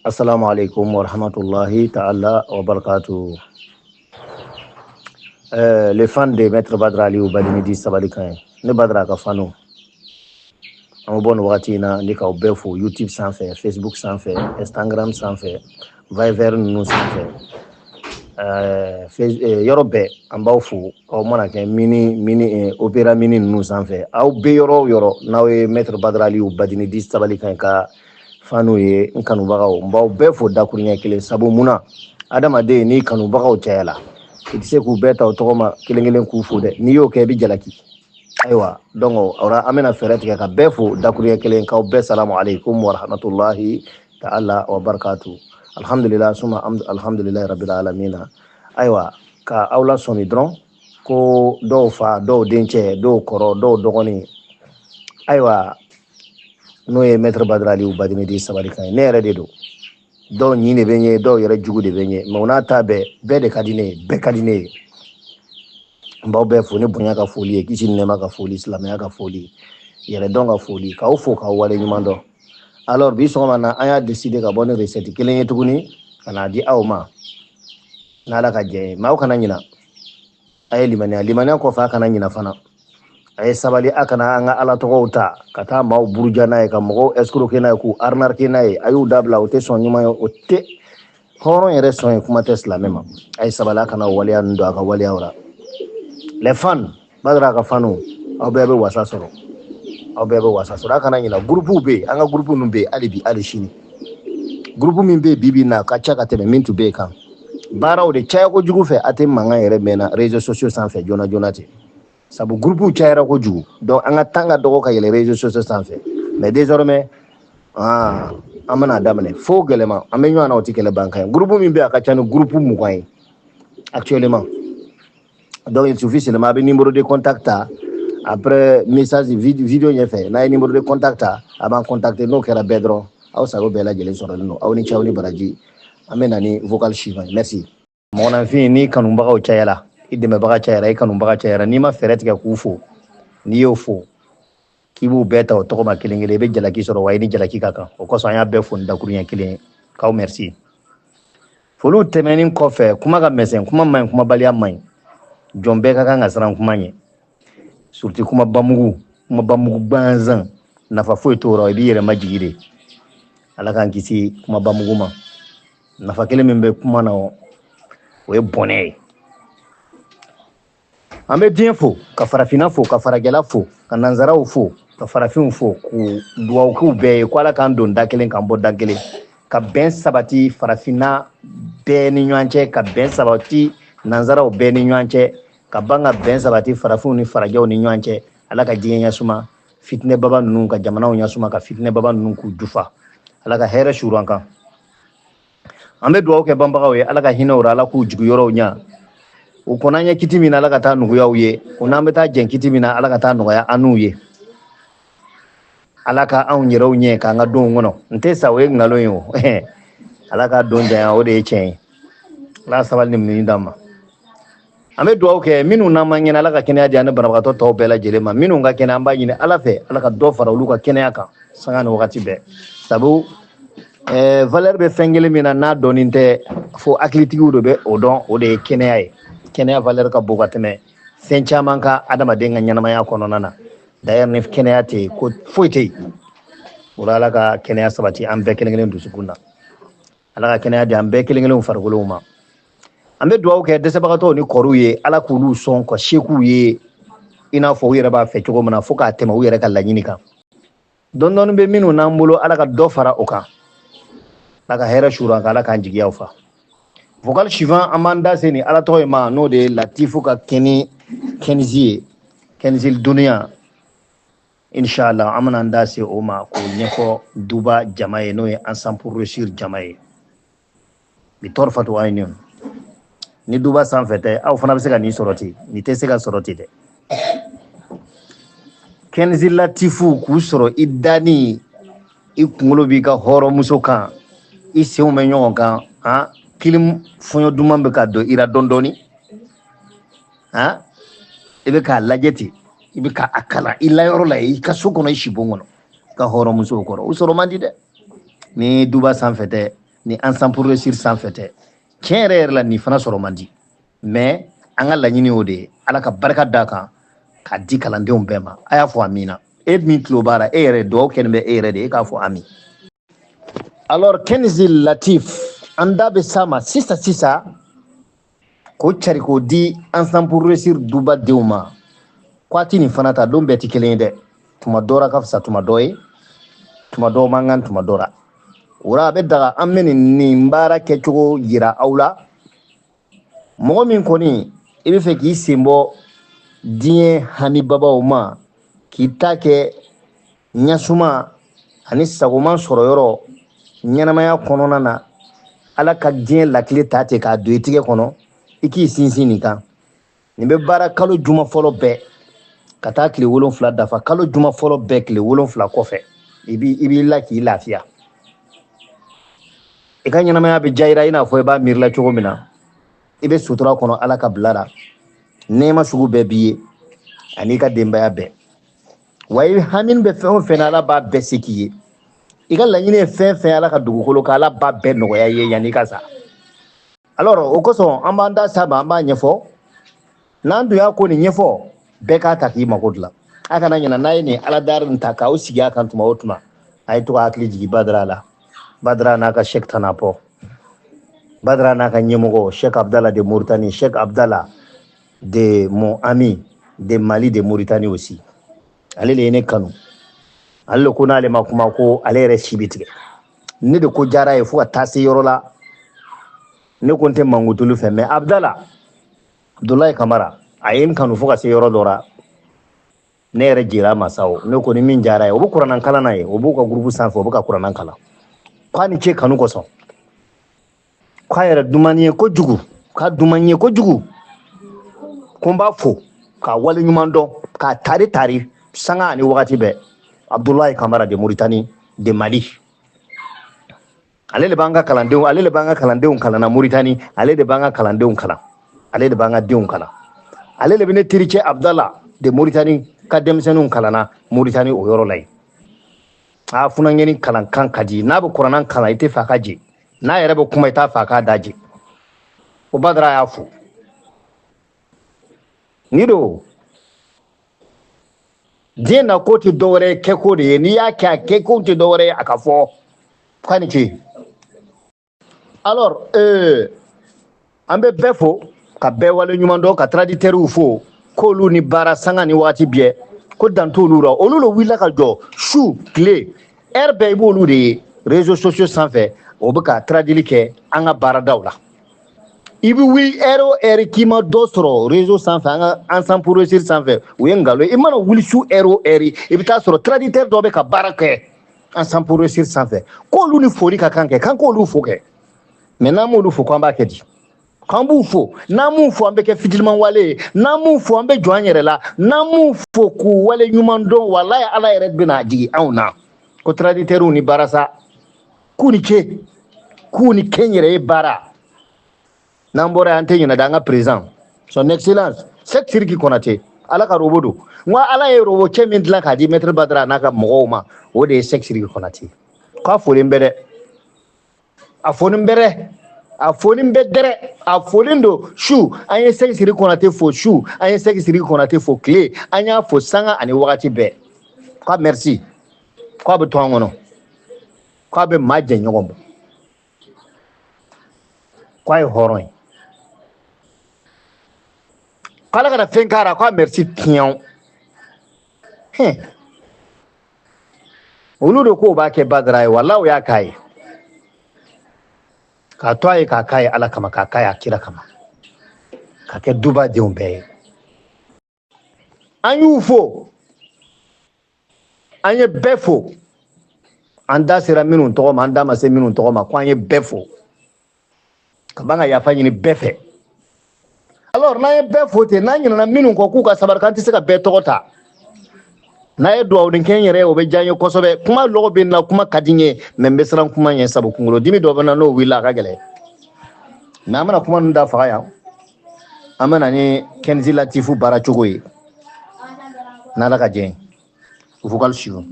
Assalamu alaikum wa rahmatullahi ta'ala wa barakatuh. Les fans de Maître Badra Aliou Badinidi Sabalikan ne Badra ka fanw, an bɛ bɔ nin wagati in na ni k'aw bɛɛ fo YouTube sanfɛ, Facebook sanfɛ, Instagram sanfɛ, Viber ninnu sanfɛ, yɔrɔ bɛɛ an b'aw fo. Aw mana kɛ mini mini Opera Mini ninnu sanfɛ, aw bɛ yɔrɔ o yɔrɔ n'aw ye Maître Badra Aliou Badinidi Sabalikan ka fanw ye, n kanubagaw, n b'aw bɛɛ fo dakuruɲɛ kelen. Sabu mun na? Adamaden, n'i kanubagaw cayala, i tɛ se k'u bɛɛ ta o tɔgɔ ma kelen kelen k'u fo dɛ. N'i y'o kɛ, i bɛ jalaki. Ayiwa, donc o la an bɛna fɛɛrɛ tigɛ ka bɛɛ fo dakuruɲɛ kelen, k'aw bɛɛ salamu aleykum wa rahmatulahi ta'ala wa barakatu. Alhamdulillah suma alhamdulillahi rabbil alamina. Ayiwa, ka aw lasɔmi dɔrɔn ko dɔw fa, dɔw dencɛ, dɔw kɔrɔ, dɔw dɔgɔnin, ayiwa, n'o ye Maître Badra Aliou Badinidi Sabalikan ye, ne yɛrɛ de don. Dɔw ɲin de bɛ n ye, dɔw yɛrɛ jugu de bɛ n ye, mais o n'a ta bɛɛ, bɛɛ de ka di ne ye, bɛɛ ka di ne ye. N b'aw bɛɛ fo ni bonya ka foli ye, kisi ni nɛɛma ka foli, silamɛya ka foli, yɛrɛdɔn ka foli, k'aw fo k'aw wale ɲuman dɔn. Alors, bi sɔgɔma na, an y'a décidé ka bɔ ni recette kelen ye tuguni ka n'a di aw ma n'Ala ka jɛ ye. Mais aw kana ɲina, a ye limaniya. Limaniya kɔfɛ, a kana ɲina fana, a ye sabali. A kana an ka Ala tɔgɔw ta ka taa maaw buruja n'a ye, ka mɔgɔw escroquer n'a ye, k'u arnaquer n'a ye. A y'u dabila, o tɛ sɔn ɲuman ye, o tɛ hɔrɔn yɛrɛ sɔn ye, kuma tɛ silamɛ ma. A ye sabali, a kana waleya ninnu don a ka waleyaw la. Les fans, Badara ka fanw, aw bɛɛ bɛ wasa sɔrɔ, aw bɛɛ bɛ wasa sɔrɔ. A kana ɲina, groupe bɛ yen, an ka groupe ninnu bɛ yen hali bi, hali sini. Groupe min bɛ yen bi bi in na, a ka ca ka tɛmɛ min tun bɛ yen kan. Baaraw de caya kojugu fɛ, a tɛ mankan yɛrɛ mɛnna réseaux sociaux sanfɛ joona joona ten, sabu groupe cayara kojugu. Donc an ka temps ka dɔgɔ ka yɛlɛ réseaux sociaux sanfɛ. Mais désormais, ah, an bɛna daminɛ fo gɛlɛma, an bɛ ɲɔgɔn na, o tɛ kɛlɛ ban kan ye. Groupe min bɛ yen, a ka ca ni groupe 20 ye actuellement. Donc il suffit seulement a bɛ numéro de contact ta après message vidéo ɲɛfɛ. N'a ye numéro de contact ta, a b'an contacter. N'o kɛra bɛɛ dɔrɔn, aw sago bɛɛ lajɛlen sɔrɔlen don. Aw ni ce, aw ni baraji. An bɛ na ni vocal suivant ye. Merci. Mɔgɔninfin, n'i kanubagaw cayara, i dɛmɛbaga cayara, i kanubaga cayara, n'i ma fɛɛrɛ tigɛ k'u fo, n'i y'o fo k'i b'u bɛɛ ta o tɔgɔ ma kelen kelen, i bɛ jalaki sɔrɔ wa, i ni jalaki ka kan. O kosɔn an y'a bɛɛ fo ni dakuruɲɛ kelen ye, k'aw merci. Foliw tɛmɛnen kɔfɛ, kuma ka misɛn, kuma man ɲi, kumabaliya man ɲi. Jɔn bɛɛ ka kan ka siran kuma ɲɛ, surtout kuma bamugu, kuma bamugu gansan, nafa foyi t'o rɔ, i b'i yɛrɛ majigi de. Ala k'an kisi kuma bamugu ma. Nafa kelen min bɛ kuma na, o ye bɔnɛ ye. An bɛ diɲɛ fo, ka farafinna fo, ka farajɛla fo, ka nanzaraw fo, ka farafinw fo, k'u duwawu k'u bɛɛ ye ko Ala k'an don da kelen, k'an bɔ da kelen, ka bɛn sabati farafinna bɛɛ ni ɲɔgɔn cɛ, ka bɛn sabati nanzaraw bɛɛ ni ɲɔgɔn cɛ, ka ban ka bɛn sabati farafinw ni farajɛw ni ɲɔgɔn cɛ. Ala ka diɲɛ ɲɛsuma, fitinɛ baba ninnu, ka jamanaw ɲɛsuma, ka fitinɛ baba ninnu k'u jufa. Ala ka hɛrɛ suru an kan. An bɛ dugawu kɛ banbagaw ye, Ala ka hinɛ u ra, Ala k'u jigiyɔrɔw ɲa. U kɔnɔ an ye kiti min na, Ala ka taa nɔgɔyaw ye. O n'an bɛ taa jɛn kiti min na, Ala ka taa nɔgɔya an n'u ye. Ala ka anw yɛrɛw ɲɛ k'an ka donw kɔnɔ. N tɛ sa, o ye nkalon ye. O Ala ka don janya, o de ye tiɲɛ ye. Ala sabali ni muɲu d'an ma. An bɛ dugawu kɛ minnu n'an ma ɲɛna, Ala ka kɛnɛya di an ni banabagatɔ tɔw bɛɛ lajɛlen ma. Minnu ka kɛnɛ, an b'a ɲini Ala fɛ, Ala ka dɔ fara olu ka kɛnɛya kan sanga ni wagati bɛɛ. Sabu valeur bɛ fɛn kelen min na, n'a dɔɔnin tɛ, fo hakilitigiw de bɛ o dɔn, o de ye kɛnɛya ye. Kɛnɛya valeur ka bon ka tɛmɛ fɛn caman ka adamaden ka ɲɛnamaya kɔnɔna na. D'ailleurs, ni kɛnɛya tɛ yen, ko foyi tɛ yen. O la, Ala ka kɛnɛya sabati an bɛɛ kelen kelen dusukun na. Ala ka kɛnɛya di an bɛɛ kelen kelen farikolow ma. An bɛ dugawu kɛ dɛsɛbagatɔw ni kɔrɔw ye, Ala k'olu sɔn ka se k'u ye i n'a fɔ u yɛrɛ b'a fɛ cogo min na, fo k'a tɛmɛ u yɛrɛ ka laɲini kan. Dɔɔni dɔɔni bɛ minnu n'an bolo, Ala ka dɔ fara o kan. Ala ka hɛrɛ suru an kan, Ala k'an jigiyaw fa. Vocal suivant, an b'an da se ni Ala tɔgɔ in ma, n'o de ye Latifu ka kɛni kɛnisi ye, kɛnisi duniya. Inshallah, an bɛna an da se o ma k'o ɲɛfɔ duba jama ye, n'o ye Ensemble pour réussir jama ye. Bi tɔɔrɔ fatu an ye ni duba sanfɛ tɛ, aw fana bɛ se ka nin sɔrɔ ten, nin tɛ se ka sɔrɔ ten dɛ. Kɛnisi Latifu, k'u sɔrɔ i danni, i kunkolo b'i ka hɔrɔnmuso kan, i senw bɛ ɲɔgɔn kan, han, kilim fɔɲɔ duman bɛ ka don i la dɔɔni dɔɔni, han, i bɛ k'a lajɛ ten, i bɛ k'a kalan i layɔrɔ la, i ka so kɔnɔ, i sibon kɔnɔ, i ka hɔrɔnmusow kɔrɔ, o sɔrɔ man di dɛ. Ni duba sanfɛ tɛ. Ni Ensemble pour réussir sanfɛ tɛ, tiɲɛ yɛrɛ yɛrɛ la, nin fana sɔrɔ man di, mais an ka laɲini y'o de ye. Ala ka barika d'a kan k'a di kalandenw bɛɛ ma. A y'a fɔ amina. E min tulo b'a la, e yɛrɛ dugawu kɛ nin bɛ e yɛrɛ de ye, e k'a fɔ ami. Alors, Kenzi Latif, an da bɛ s'a ma sisan sisan k'o cari k'o di Ensemble pour réussir duba denw ma. Ko a ti nin fana ta don bɛɛ tɛ kelen ye dɛ. Tuma dɔ la ka fisa tuma dɔ ye, tuma dɔw man kan tuma dɔ la. O la a bɛ daga an bɛ nin baara kɛcogo yira aw la. Mɔgɔ min kɔni i bɛ fɛ k'i sen bɔ diɲɛ hamibabaw ma, k'i ta kɛ ɲasuma ani sagoman sɔrɔ yɔrɔ ɲɛnamaya kɔnɔna na, Ala ka diɲɛ lakile ta ten k'a don i tigɛ kɔnɔ, i k'i sinsin nin kan. Nin bɛ baara kalo juma fɔlɔ bɛɛ ka taa tile 7 dafa. Kalo juma fɔlɔ bɛɛ tile 7 kɔfɛ, i b'i la k'i lafiya, i ka ɲɛnamaya bɛ diya i la i n'a fɔ i b'a miirila cogo min na. I bɛ sutura kɔnɔ, Ala ka bila la, nɛɛma sugu bɛɛ b'i ye ani i ka denbaya bɛɛ. Wa i hami bɛ fɛn o fɛn na, Ala b'a bɛɛ se k'i ye. I ka laɲini ye fɛn fɛn, Ala ka dugukolo kan, Ala b'a bɛɛ nɔgɔya i ye yanni i ka sa. Alors, o kosɔn an b'an da s'a ma, an b'a ɲɛfɔ. N'an dun y'a ko nin ɲɛfɔ, bɛɛ k'a ta k'i mako dilan. A kana ɲinɛ, n'a ye nin Ala dari nin ta k'aw sigi a kan tuma o tuma, a ye to ka hakili jigin Badara la. Badara n'a ka Cheikh Tanapɔ, Badara n'a ka ɲɛmɔgɔ Cheikh Abdallah de Mauritanie, Cheikh Abdallah de mon ami de Mali, de Mauritanie aussi. Ale de ye ne kanu, ale de ko n'ale ma kuma ko ale yɛrɛ si bɛ tigɛ. Ne de ko diyara ye fo ka taa se yɔrɔ la, ne ko n tɛ mankutulu fɛ, mais Abdallah Abdoulaye Kamara, a ye n kanu fo ka se yɔrɔ dɔ la, ne yɛrɛ jira a ma sa. O ne ko ni min diyara ye, o bɛ kuranna kalan na ye, o b'u ka groupe sanfɛ, o bɛ ka kuranna kalan. K'a ni ce kanu kosɔn, k'a yɛrɛ dumani ye kojugu, k'a duman ye kojugu, ko n b'a fo k'a wale ɲuman dɔn, k'a tari tari sanga ani wagati bɛɛ. Abdoulaye Kamara de Mauritanie, de Mali, ale de b'an ka kalandenw, ale de b'an ka kalandenw kalan na Mauritanie, ale de b'an ka kalandenw kalan, ale de b'an ka denw kalan, ale de bɛ ne tericɛ Abdallah de Mauritanie ka denmisɛnninw kalanna Mauritanie o yɔrɔ la yen. A funankɛni kalankan ka di, n'a bɛ kuranna kalan, i tɛ fɛ a ka je, n'a yɛrɛ bɛ kuma, i t'a fɛ a k'a da je. O Badara y'a fo ni don. Diɲɛ na ko tɛ dɔwɛrɛ ye, kɛko de ye. N'i y'a kɛ, a kɛko tɛ dɔwɛrɛ ye, a ka fɔ k'a ni ce. Alors, an bɛ bɛɛ fo ka bɛɛ wale ɲuman dɔn, ka traditeurs fo k'olu ni baara sanga ni waati bɛɛ, ko dan t'olu la. Olu de wulila ka jɔ su tile heure bɛɛ, i b'olu de ye réseaux sociaux sanfɛ, o bɛ ka traduire kɛ an ka baaradaw la. I bɛ wuli heure o heure k'i ma dɔ sɔrɔ réseau sanfɛ, an ka Ensemble pour réussir sanfɛ, o ye nkalon ye. I mana wuli su heure o heure, i bɛ taa sɔrɔ traditeur dɔ bɛ ka baara kɛ Ensemble pour réussir sanfɛ. K'olu ni foli ka kan kɛ, k'an k'olu fo kɛ. Mais n'an m'olu fo, k'an b'a kɛ di? K'an b'u fo, n'an m'u fo, an bɛ kɛ fitiriman wale ye. N'an m'u fo, an bɛ jɔ an yɛrɛ la. N'an m'u fo k'u wale ɲuman dɔn, walayi Ala yɛrɛ bɛna jigin anw na. Ko traditeurs ni baara sa, k'u ni ce, k'u ni kɛnyɛrɛye baara. N'an bɔra yan, an tɛ ɲinɛ dɛ, an ka président, son excellence Cheick Sidiki Konaté, Ala ka robo don. N ko Ala ye robo cɛ min dilan k'a di maître Badara n'a ka mɔgɔw ma, o de ye Cheick Sidiki Konaté. K'a folen bɛ dɛ, a folen bɛ dɛ, a folen bɛ dɛrɛ, a folen don. Su an ye Cheick Sidiki Konaté fo, su an ye Cheick Sidiki Konaté fo, tile an y'a fo, sanga ani wagati bɛɛ. K'a merci, k'a bɛ to an kɔnɔ, k'a bɛ maa jɛ ɲɔgɔn bɔ, k'a ye hɔrɔn ye, k'Ala kana fɛn k'a la, k'a merci tiɲɛ. Hɛn, olu de k'o b'a kɛ Badara ye, walahi o y'a k'a ye, k'a to a ye, k'a k'a ye Ala kama, k'a k'a ye a kira kama, k'a kɛ duba denw bɛɛ ye. An y'u fo, an ye bɛɛ fo, an da sera minnu tɔgɔ ma, an da ma se minnu tɔgɔ ma, ko an ye bɛɛ fo ka ban ka yafa ɲini bɛɛ fɛ. Alors, n'an ye bɛɛ fo ten, n'an ɲinɛna minnu kɔ, k'u ka sabali, k'an tɛ se ka bɛɛ tɔgɔ ta. N'a ye duwawu kɛ n yɛrɛ ye, o bɛ diya n ye kosɛbɛ. Kuma lɔgɔ bɛ n na, kuma ka di n ye, mais n bɛ siran kuma ɲɛ, sabu kunkolodimi dɔ bɛ n na, n'o wulila a ka gɛlɛn. Mais an bɛna kuma ninnu da faga yan, an bɛ na ni Kɛnzi Latifu baara cogo ye, n'Ala ka jɛ ye. Vocal suivant.